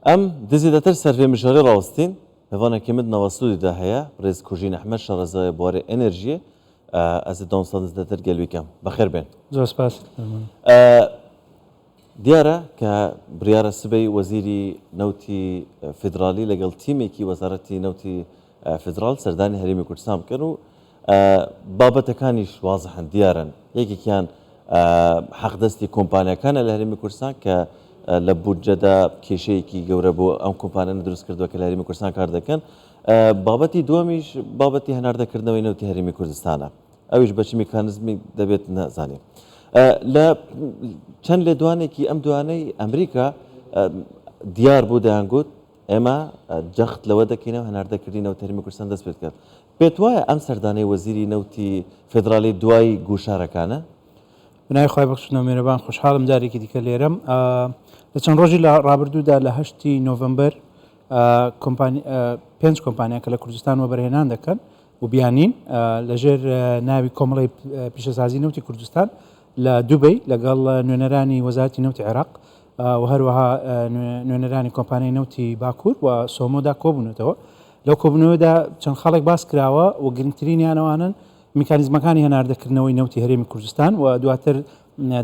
Em di zêdetir ser vê mijarê rawestîn. Hevanekê min di nava stûdyoyê de heye, birêz Kujîn Ehmed şarezayê barê enerjiyê. Ez ê danûstandin zêdetir gel wî kem. Bi xêr bên. Zor spas. Diyar e ke biryara sibey Wezîrî Newtî Federalî legel tîmêkî Wezaretî Newtî Federal serdanî Herêmî Kurdistan bikin û Babetekanîş wazihin, diyar in. Yekêkiyan heqdestî kompanyakane li Herêmî Kurdistan ke li bûdcede kêşeyekî gewre bû em kompanyane dirust kردوە کە لە Herêmî Kurdistan kar dikin. Babetî duwemîş babetî henardekردنەوەی نەوتی Herêmî Kurdistanە. ئەویش بە چ میکانزمی دەبێت نازانین. لە چەند لێدوانێکی ئەم دوانەی ئەمریکا دیار بوو دەیانگوت ئێمە جەخت لەوە دەکەینەوە هەناردەکردنی نەوتی هەرێمی کوردستان دەست پێ بکات. پێت وایە ئەم سەردانەی وەزیری نەوتی فیدراڵی دوای گوشارەکانە؟ بەناوی خوای بەخشندە و مێرەبان خۆشحاڵم جارێکی دیکە لێرەم. لە چەند ڕۆژی لە ڕابردوودا لە هەشتی نۆڤەمبەر پێنج کۆمپانیا کە لە کوردستان وەبەرهێنان دەکەن و بیانین لەژێر ناوی کۆمەڵەی پیشەسازی نەوتی کوردستان لە دوبەی لەگەڵ نوێنەرانی وەزارەتی نەوتی عێراق و هەروەها نوێنەرانی کۆمپانیای نەوتی باکوور و سۆمۆدا کۆبوونەتەوە. لەو کۆبوونەوەدا چەند خاڵێک باس کراوە و گرنگترینیان ئەوانەن میکانیزمەکانی هەناردەکردنەوەی نەوتی هەرێمی کوردستان و دواتر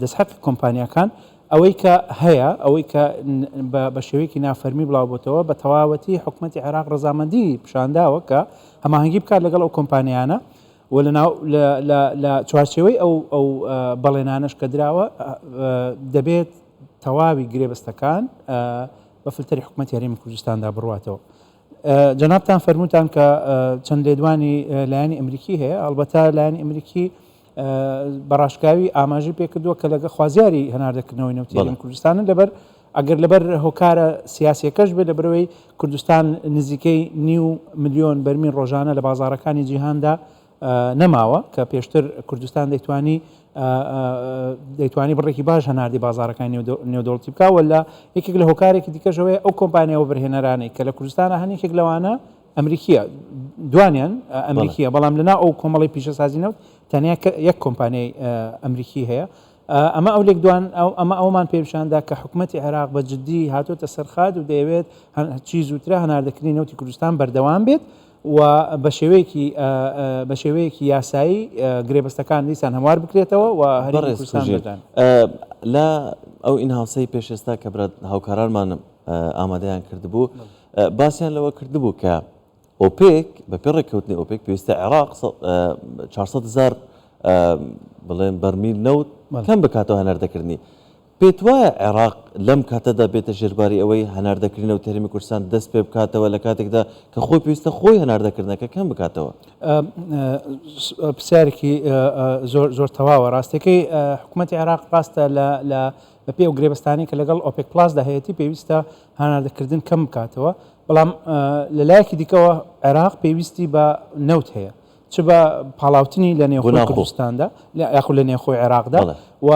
دەستحەقی کۆمپانیاکان. ئەوەی کە هەیە، ئەوەی کە بە شێوەیەکی نافەرمی بڵاوبۆتەوە، بە تەواوەتی حکومەتی عێراق ڕەزامەندی پیشانداوە کە هەماهەنگی بکات لەگەڵ ئەو کۆمپانیانە و لە ناو لە لە لە چوارچێوەی ئەو ئەو بەڵێنانەش کە دراوە دەبێت تەواوی گرێبەستەکان بە فلتەری حکومەتی هەرێمی کوردستاندا بڕواتەوە. جەنابتان فەرمووتان کە چەند لێدوانی لایەنی ئەمریکی هەیە، ئەڵبەتە لایەنی ئەمریکی بە ڕاشکاوی ئاماژەی پێکردووە کە لەگە خوازیاری هەناردەکردنەوەی نەوتی هەرێمی کوردستانن لەبەر ئەگەر لەبەر هۆکارە سیاسیەکەش بێت لەبەرەوەی کوردستان نزیکەی نیو ملیۆن بەرمیل ڕۆژانە لە بازاڕەکانی جیهاندا نەماوە کە پێشتر کوردستان دەیتوانی دەیتوانی بڕێکی باش هەناردی بازارەکانی نێودەوڵەتی بکە و لە یەکێک لە هۆکارێکی دیکەشەوەی ئەو کۆمپانیا وەبەرهێنەرانەی کە لە کوردستانە هەن یەکێک لەوانە ئەمریکیە دوانیان ئەمریکیە بەڵام لەنا ئەو کۆمەڵی پیشەسازی نەوت تەنیا یەک کۆمپانیای ئەمریکی هەیە ئەمە ئەو لێکدوان ئەمە ئەومان پێشاندا کە حکوومەتتی عێراق بە جددی هاتۆتە سەرخات و دەیەوێت چی زووترە هەناردەکردنی نەوتی کوردستان بەردەوام بێت و بە شێوەیەکی بە شێوەیەکی یاسایی گرێبەستەکان دیسان هەموار بکرێتەوە و هەرێمی کوردستان بەردان. لە ئەو ئینهاوسەی پێش ئێستا کە برا هاوکارانمان ئامادەیان کردبوو باسیان لەوە کردبوو کە ئۆپێک بە پێ ڕێککەوتنی ئۆپێک پێویستە عێراق 400 هزار بڵێن بەرمیل نەوت کەم بکاتەوە هەناردەکردنی. پێت وایە عێراق لەم کاتەدا بێتە ژێرباری ئەوەی هەناردەکردنی نەوتی هەرێمی کوردستان دەست پێ بکاتەوە لە کاتێکدا کە خۆی پێویستە خۆی هەناردەکردنەکە کەم بکاتەوە؟ پرسیارێکی زۆر زۆر تەواوە. ڕاستەکەی حکوومەتی عێراق ڕاستە لە لە بەپێی ئەو گرێبەستانەی کە لەگەڵ ئۆپێک پڵاسدا هەیەتی پێویستە هەناردەکردن کەم بکاتەوە، بەڵام لە لایەکی دیکەوە عێراق پێویستی بە نەوت هەیە چ بە پاڵاوتنی لە نێوخۆی کوردستاندا یاخود لە نێوخۆی عێراقدا و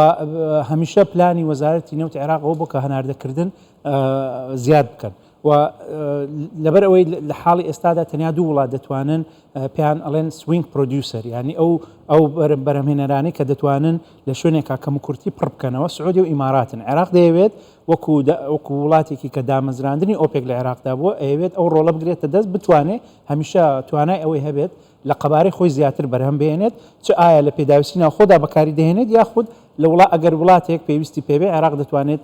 هەمیشە پلانی وەزارەتی نەوتی عێراق ئەوە بۆ کە هەناردەکردن زیاد بکەن و لەبەر ئەوەی لە حاڵی ئێستادا تەنیا دوو وڵات دەتوانن پێیان ئەڵێن swing producer یعنی ئەو ئەو بەرهەمهێنەرانەی کە دەتوانن لە شوێنێکا کەموکورتی پڕ بکەنەوە سعودی و ئیماراتن عێراق دەیەوێت وەکو وەکو وڵاتێکی کە دامەزراندنی ئۆپێک لە عێراقدا بووە ئەیەوێت ئەو ڕۆڵە بگرێتە دەست بتوانێت هەمیشە توانای ئەوەی هەبێت لە قەبارەی خۆی زیاتر بەرهەم بهێنێت، چ ئایا لە پێداویستی ناوخۆدا بەکاری دەهێنێت یاخود لە وڵا ئەگەر وڵاتێک پێویستی پێبێ عێراق دەتوانێت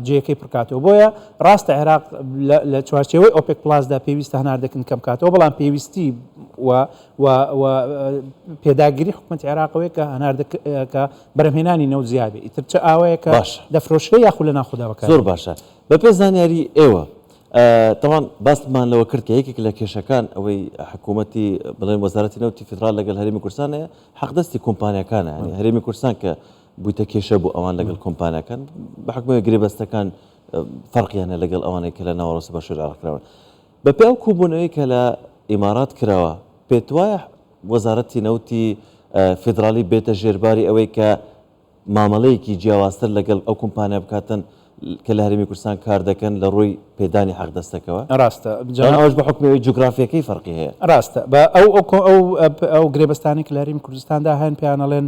جێیەکەی پڕکاتەوە. بۆیە ڕاستە عێراق لە چوارچێوەی ئۆپێک پڵاسدا پێویستە هەناردەکردن کەم بکاتەوە، بەڵام پێویستی و و و پێداگری حکومەتی عێراق ئەوەیە کە هەناردە کە بەرهەمهێنانی نەوت زیاد بێ، ئیتر چ ئاوەیە کە باشە. دەفرۆشرێ یاخود لە ناوخۆدا بەکار زۆر باشە. بەپێ زانیاری ئێوە تەبعەن باسمان لەوە کرد کە یەکێک لە کێشەکان ئەوەی حکوومەتی بڵێن وەزارەتی نەوتی فیدراڵ لەگەڵ هەرێمی کوردستان هەیە حەقدەستی کۆمپانیاکانە یانی هەرێمی کوردستان کە بوویتە کێشە بۆ ئەوان لەگەڵ کۆمپانیاکان بە حکومەوە گرێبەستەکان فەرقیان هەیە لەگەڵ ئەوانەی کە لە ناوەڕاست و باشوور عێراق کراون بەپێ ئەو کۆبوونەوەی کە لە ئیمارات کراوە پێت وایە وەزارەتی نەوتی فیدراڵی بێتە ژێرباری ئەوەی کە مامەڵەیەکی جیاوازتر لەگەڵ ئەو کۆمپانیا بکاتن کە لە هەرێمی کوردستان کار دەکەن لە ڕووی پێدانی حەقدەستەکەوە؟ ڕاستە جەناب. ئەوەش بە حوکمی ئەوەی جوگرافیەکەی فەرقی هەیە. ڕاستە بە ئەو ئەو ئەو گرێبەستانەی کە لە هەرێمی کوردستاندا هەن پێیان ئەڵێن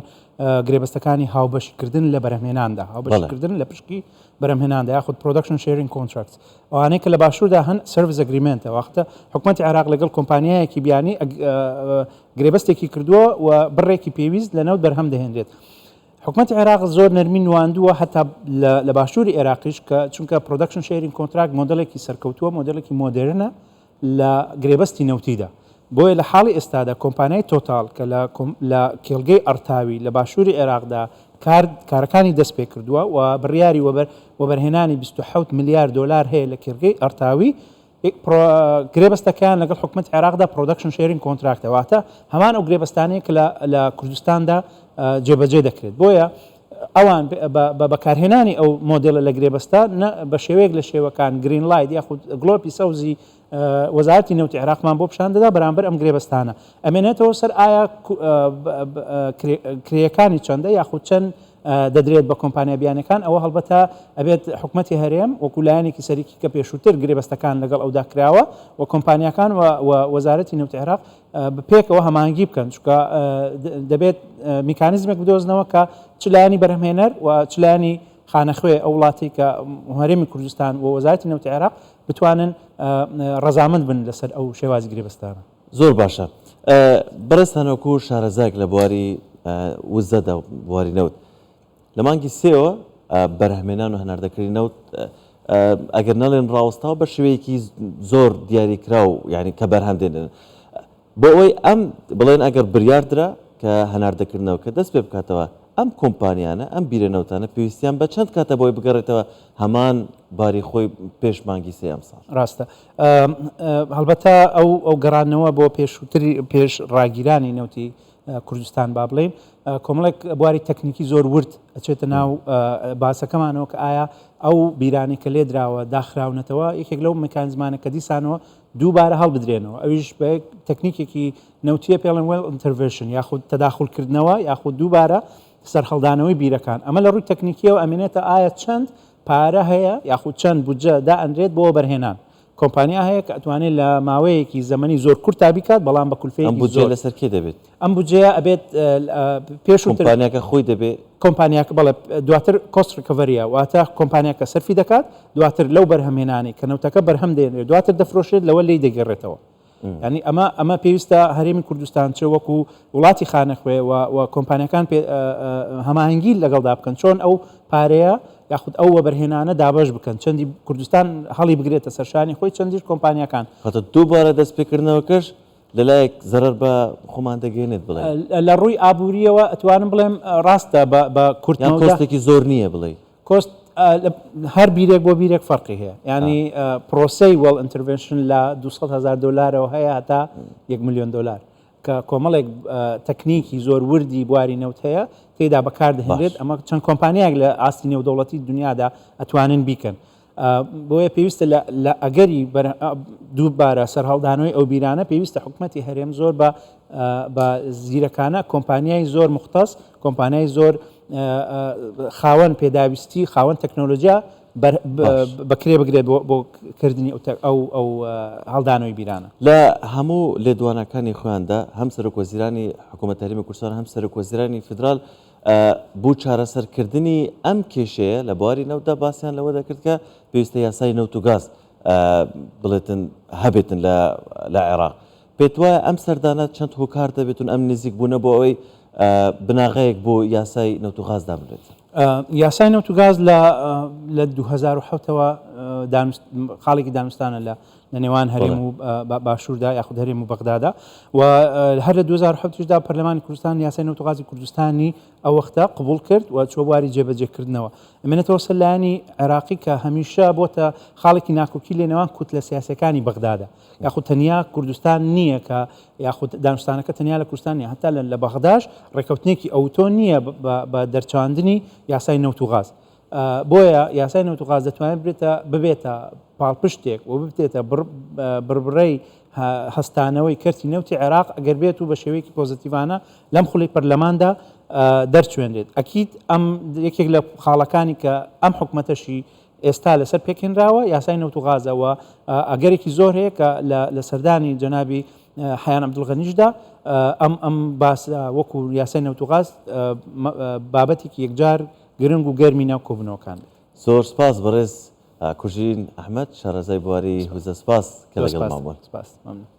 گرێبەستەکانی هاوبەشیکردن لە بەرهەمهێناندا، هاوبەشیکردن لە پشکی بەرهەمهێناندا یاخود Production Sharing Contracts. ئەوانەی کە لە باشووردا هەن Service Agreement ە، واتە حکومەتی عێراق لەگەڵ کۆمپانیایەکی بیانی گرێبەستێکی کردووە و بڕێکی پێویست لە نەوت بەرهەم دەهێنرێت. حکومەتی عێراق زۆر نەرمی نواندووە هەتا لە باشووری عێراقیش کە چونکە Production Sharing Contract مۆدێلێکی سەرکەوتووە، مۆدێلێکی مۆدێرنە لە گرێبەستی نەوتیدا. بۆیە لە حاڵی ئێستادا کۆمپانیای تۆتاڵ کە لە لە کێڵگەی ئەڕتاوی لە باشووری عێراقدا کار کارەکانی دەست پێ کردووە و بڕیاری وەبەر وەبەرهێنانی 27 ملیار دۆلار هەیە لە کێڵگەی ئەڕتاوی گرێبەستەکەیان لەگەڵ حکومەتی عێراقدا Production Sharing Contract ە واتە هەمان ئەو گرێبەستانەیە کە لە کوردستاندا جێبەجێ دەکرێت بۆیە ئەوان بە بەکارهێنانی ئەو مۆدێلە لە گرێبەستە بە شێوەیەک لە شێوەکان green light یاخود گڵۆپی سەوزی وەزارەتی نەوتی عێراقمان بۆ پیشان دەدا بەرامبەر ئەم گرێبەستانە ئەمێنێتەوە سەر ئایا کرێیەکانی چەندە یاخود چەند دەدرێت بە کۆمپانیا بیانەکان ئەوە هەڵبەتە ئەبێت حکومەتی هەرێم وەکو لایەنێکی سەرەکی کە پێشووتر گرێبەستەکان لەگەڵ ئەودا کراوە و کۆمپانیاکان و وەزارەتی نەوتی عێراق پێکەوە هەماهەنگی بکەن چونکە دەبێت میکانیزمێک بدۆزنەوە کە چ لایەنی بەرهەمهێنەر و چ لایەنی خانەخوێ ئەو وڵاتی کە هەرێمی کوردستان و وەزارەتی نەوتی عێراق بتوانن ڕەزامەند بن لەسەر ئەو شێوازی گرێبەستانە. زۆر باشە بەڕێزتان وەکو شارەزایەک لە بواری وزەدا و بواری نەوت لە مانگی سێوە بەرهەمێنان و هەناردەکردنی نەوت ئەگەر نەڵێن ڕاوەستاوە بە شێوەیەکی زۆر دیاریکراو یعنی کە بەرهەم دێنن بۆ ئەوەی ئەم بڵێن ئەگەر بریار درا کە هەناردەکردنەوە کە دەست پێ بکاتەوە ئەم کۆمپانیانە ئەم بیرە نەوتانە پێویستیان بە چەند کاتە بۆی بگەڕێتەوە هەمان باری خۆی پێش مانگی سێ ئەمساڵ؟ ڕاستە هەڵبەتە ئەو ئەو گەڕانەوە بۆ پێشووتری پێش ڕاگیرانی نەوتی کوردستان با بڵێین کۆمەڵێک بواری تەکنیکی زۆر ورد ئەچێتە ناو باسەکەمانەوە کە ئایا ئەو بیرانەی کە لێدراوە داخراونەتەوە یەکێک لەو میکانزمانە کە دیسانەوە دووبارە هەڵبدرێنەوە ئەویش بە تەکنیکێکی نەوتیە پێڵێن well intervention یاخود تەداخلکردنەوە یاخود دووبارە سەرهەڵدانەوەی بیرەکان ئەمە لە ڕووی تەکنیکیەوە ئەمێنێتە ئایا چەند پارە هەیە یاخود چەند بودجە دائەنرێت بۆ وەبەرهێنان کۆمپانیا هەیە کە ئەتوانێت لە ماوەیەکی زەمەنی زۆر کورتا بیکات بەڵام بە ئەم کولفەیەکی بودجەیە زۆر. لەسەر کێ دەبێت؟ ئەم بودجەیە ئەبێت پێشووتر. کۆمپانیاکە خۆی دەبێ؟ کۆمپانیاکە بەڵێ دواتر cost recovery ە واتە کۆمپانیاکە سەرفی دەکات دواتر لەو بەرهەمهێنانەی کە نەوتەکە بەرهەم دێنرێت دواتر دەفرۆشرێت لەوە لێی دەگەڕێتەوە. یانی ئەمە ئەمە پێویستە هەرێمی کوردستان چ وەکو وڵاتی خانەخوێ و کۆمپانیەکان هەماهەنگی لەگەڵدا بکەن چۆن ئەو پارەیە یاخود ئەو وەبەرهێنانە دابەش بکەن چەندی کوردستان هەڵی بگرێتە سەرشانی خۆی چەندیش کۆمپانیەکان. واتە دووبارە دەستپێکردنەوەکەش لەلایەک زەرەر بە خۆمان دەگەیەنێت بڵێ. لە ڕووی ئابووریەوە ئەتوانم بڵێم ڕاستە بە کورت یان cost ێکی زۆر نییە بڵێی. cost هەر بیرێک بۆ بیرێک فەرقی هەیە ینی پرۆسەی well intervention لە 200 هزار دلارەوە هەیە هەتا 1 میلیۆن دلار کە کۆمەڵێک تەکنیکی زۆر وردی بواری نەوت هەیە تێدا بەکاردەهێنرێت ئەمە چەند کۆمپانیایەک لە ئاستی نێودەوڵەتی دنیادا ئەتوانن بیکەن بۆیە پێویستە لە ئەگەری دووبارە سەرهەڵدانەوەی ئەو بیرانە پێویستە حکوومەتی هەرێم زۆر بە بە زیرەکانە کۆمپانیای زۆر مختص کۆمپانیای زۆر خاوەن پێداویستی خاوەن تەکنۆلۆژیا بەکرێ بگرێت بۆ کردنی ئەو ئەو هەڵدانەوەی بیرانە. لە هەموو لێدوانەکانی خۆیاندا هەم سەرۆک وەزیرانی حکوومەت هەرێمی کوردستان هەم سەرۆک وەزیرانی فیدرال بۆ چارەسەرکردنی ئەم کێشەیە لە بواری نەوتدا باسیان لەوە دەکرد کە پێویستە یاسای نەوت و گاز بڵێتن هەبێتن لە عێراق. پێت وایە ئەم سەردانە چەند هۆکار دەبێتون ئەم نزیک بوونە بۆ ئەوەی بناغەیەک بۆ یاسای نەوت و غاز دابنرێت؟ یاسای نەوت و گاز لە 2007 ەوە خاڵێکی دانوستانە لە لە نێوان هەرێم و باشووردا یاخود هەرێم و بەغدادا و هەر لە 2007 دا پەرلەمانی کوردستان یاسای نەوت و غازی کوردستانی ئەو وەختە قبوڵ کرد و چوە بواری جێبەجێکردنەوە ئەمێنێتەوە سەر لایەنی عێراقی کە هەمیشە بۆتە خاڵێکی ناکۆکی لە نێوان کوتلە سیاسەکانی بەغدادا یاخود تەنیا کوردستان نییە کە یاخود دانوستانەکە تەنیا لە کوردستان نیە هەتا لە بەغداش ڕێککەوتنێکی ئەوتۆ نییە بە دەرچاندنی یاسای نەوت و غاز بۆیە یاسای نەوت و غاز دەتوانێت بێتە ببێتە پاڵپشتێک و ببێتە بڕبڕەی هەستانەوەی کەرتی نەوتی عێراق ئەگەر بێت و بە شێوەیەکی پۆزیتیڤانە لەم خولی پەرلەماندا دەرچوێنرێت ئەکید ئەم یەکێک لە خاڵەکانی کە ئەم حکومەتەشی ئێستا لەسەر پێکهێنراوە یاسای نەوت و غازە و ئەگەرێکی زۆر هەیە کە لە سەردانی جەنابی حەیان عەبدولغەنیشدا ئەم ئەم باس وەکو یاسای نەوت و غاز بابەتێکی یەکجار گرنگ و گەرمی ناو کۆبوونەوەکان بێت. زۆر سپاس بەڕێز کوژین ئەحمەد شارەزای بواری وزە سپاس کە لەگەڵمان بوون. سپاس. مەمنون.